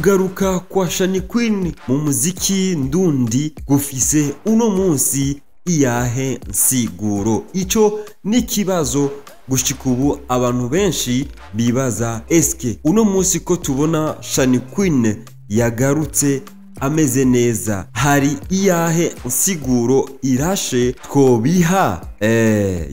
Kugaruka kwa Channy Queen mu muziki ndundi gufise uno munsi iyahe nsiguro? Ico n'ikibazo gushika ubu abantu benshi bibaza. Eske uno munsi ko tubona Channy Queen yagarutse ameze neza, hari iyahe nsiguro irashe twobiha?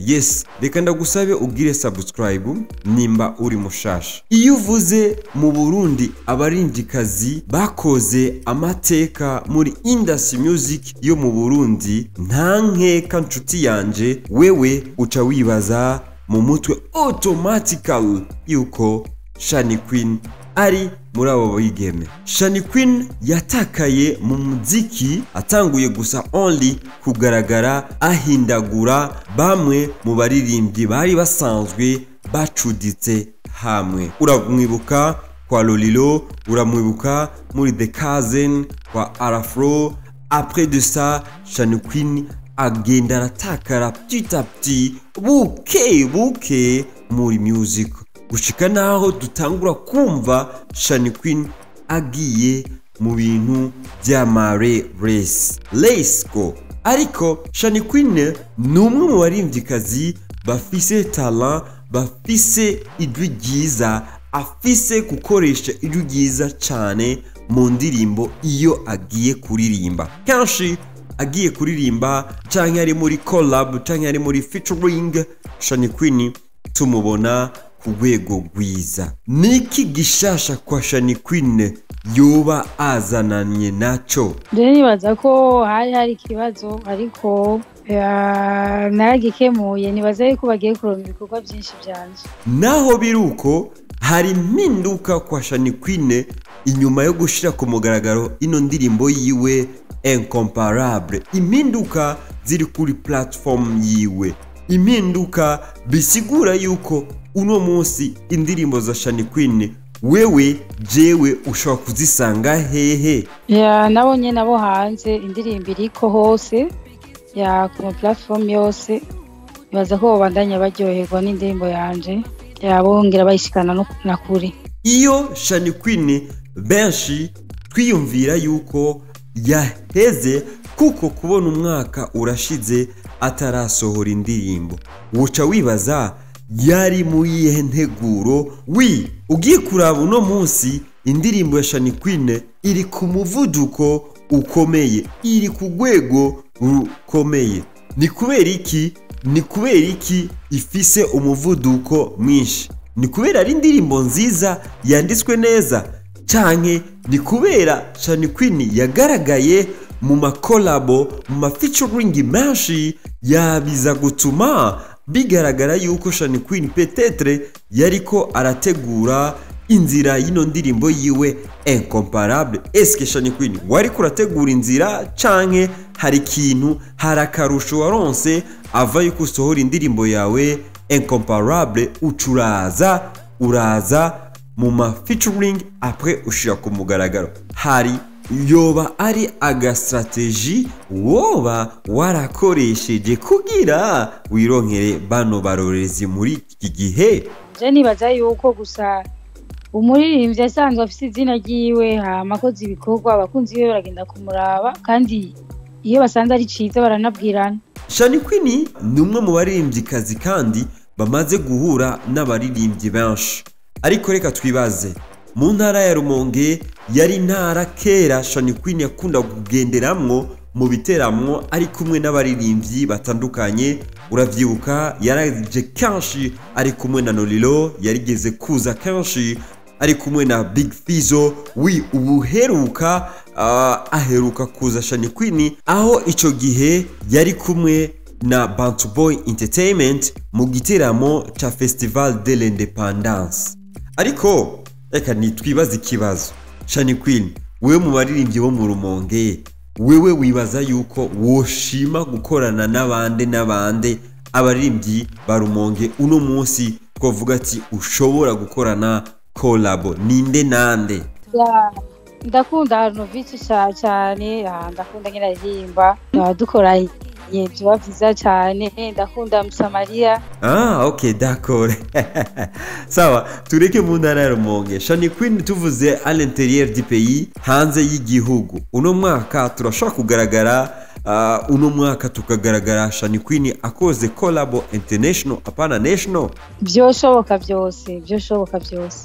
Yes, reka ndagusabe ugire subscribe nimba uri mushasha. Iyo uvuze mu Burundi abarindikazi bakoze amateka muri industry music yo mu Burundi, nta nkeka nshuti yanje, wewe uca wibaza mu mutwe automatically yuko Channy Queen ari muri abo bigeme. Channy Queen yatakaye mu muziki atanguye gusa only kugaragara ahindagura bamwe mu baririmbyi bari basanzwe bacuditse hamwe. Uramwibuka kwa Lolilo, uramwibuka muri The Cousin kwa Arafro. Après de ça, Channy Queen agenda aratakara petit à petit, buke buke muri music, gushika naho dutangura kumva Channy Queen agiye mu bintu by'amare race. Let's go. Ariko Channy Queen ni umwe mu barimvyikazi bafise talent, bafise ijwi ryiza, afise gukoresha ijwi ryiza cyane mu ndirimbo. Iyo agiye kuririmba, kenshi agiye kuririmba canke ari muri collab canke ari muri featuring, Channy Queen tumubona ku rwego rwiza. Niki gishasha kwa Channy Queen yoba azananye naco? Rero nibaza ko hari ikibazo, ariko naragikemuye. Nibaza yuko bagiye kuronka ibikorwa byinshi byanje. Naho biruko, hari impinduka kwa Channy Queen inyuma yo gushira ku mugaragaro ino ndirimbo yiwe Incomparable. Impinduka ziri kuri platform yiwe, impinduka bisigura yuko uno munsi indirimbo za Channy Queen wewe jewe ushobora kuzisanga hehe? Ya, nabo nyene abo hanze indirimbo iriko hose, ya, ku ma platform yose. Nibaza ko babandanya baryoherwa n'indirimbo yanje, ya, bongera bayishikana no na kure. Iyo Channy Queen benshi twiyumvira yuko yaheze, kuko kubona umwaka urashize atarasohora indirimbo, wuca wibaza yari mu yihe nteguro. Wi ugiye kuraba uno munsi indirimbo ya Channy Queen iri ku muvuduko ukomeye, iri ku rwego rukomeye. Ni kubera iki? Ni kubera iki ifise umuvuduko mwinshi? Ni kubera ari indirimbo nziza yanditswe neza, canke ni kubera Channy Queen yagaragaye mu ma collabo, mu ma featuring menshi, yabiza gutuma bigaragara yuko Channy Queen peut-être yariko arategura inzira y'ino ndirimbo yiwe Incomparable? Eske Channy Queen wariko urategura inzira, canke hari ikintu, hari akarusho waronse ava yuko usohora indirimbo yawe Incomparable, ucuraza uraza mu ma featuring, après ushira ku mugaragaro? Hari yoba ari aga stratégie woba warakoresheje kugira wironkere bano barorezi muri iki gihe? Je nibaza yuko gusa umuririmbyi asanzwe afise izina ryiwe, hama akoze ibikorwa, abakunzi biwe baragenda kumuraba, kandi iyo basanze ari ciza baranabwirana. Channy Queen ni umwe mu baririmbyikazi kandi bamaze guhura n'abaririmbyi benshi. Ariko reka twibaze, mu ntara ya Rumonge yari intara kera Channy Queen yakunda kugenderamwo mu biteramwo ari kumwe n'abaririmbyi batandukanye. Uravyibuka yaraje kenshi ari kumwe na Lolilo, yarigeze kuza kenshi ari kumwe na Big Fizzo. Wi ubuheruka aheruka kuza Channy Queen aho ico gihe yari kumwe na Bantu Boy Entertainment mu giteramo ca Festival de l'Independance. Ariko reka nitwibaze ikibazo: Channy Queen, wewe mu baririmbyi bo mu Rumonge, wewe wibaza yuko woshima gukorana n'abande n'abande abaririmbyi ba Rumonge uno munsi twavuga ati ushobora gukorana collabo ninde nande? Ya, ndakunda Arnovich cyane, ndakunda ngene aririmba. Dukoranye Ye, vyoba vyiza cane, ndakunda Msamaria. Ah, ok, d'accord. Sawa, tureke mu ntara ya Rumonge. Shani Queen, tuvuze à l'intérieur du pays, hanze y'igihugu. Uno mwaka turashobora kugaragara, uno mwaka tukagaragara Shani Queen akoze collabo international, apana national? Vyoshoboka vyose, vyoshoboka vyose.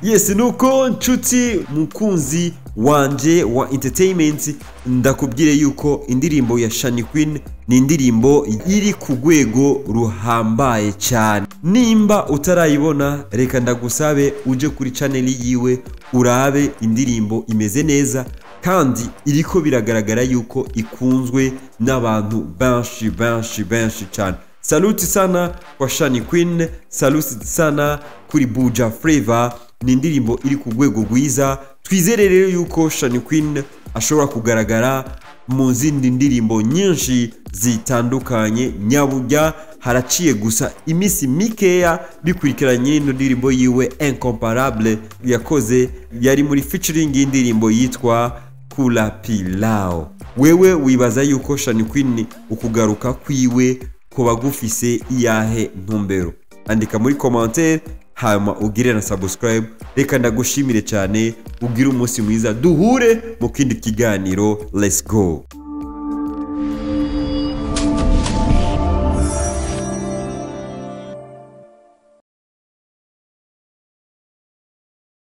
Yes, nuko nshuti mukunzi wanje wa entertainment, ndakubwire yuko indirimbo ya Shani Queen ni indirimbo iri ku rwego ruhambaye cyane. Nimba utarayibona, reka ndagusabe uje kuri channel yiwe urabe indirimbo imeze neza, kandi iriko biragaragara yuko ikunzwe n'abantu benshi benshi benshi cyane. Saluti sana kwa Shani Queen, saluti sana kuri Buja Flavor. Ni indirimbo iri ku rwego rwiza. Twizere rero yuko Shani Queen ashobora kugaragara mu zindi ndirimbo nyinshi zitandukanye. Nyaburya haraciye gusa iminsi mikeya bikurikiranye n'ino ndirimbo yiwe Incomparable yakoze, yari muri featuring y'indirimbo yitwa Kula Pilao. Wewe wibaza yuko Shani Queen ukugaruka kwiwe kuba gufise iyahe ntumbero? Andika muri commentaire, hama ugire na subscribe. Reka ndagushimire cyane, ugire umunsi mwiza, duhure mu kindi kiganiro. Let's go.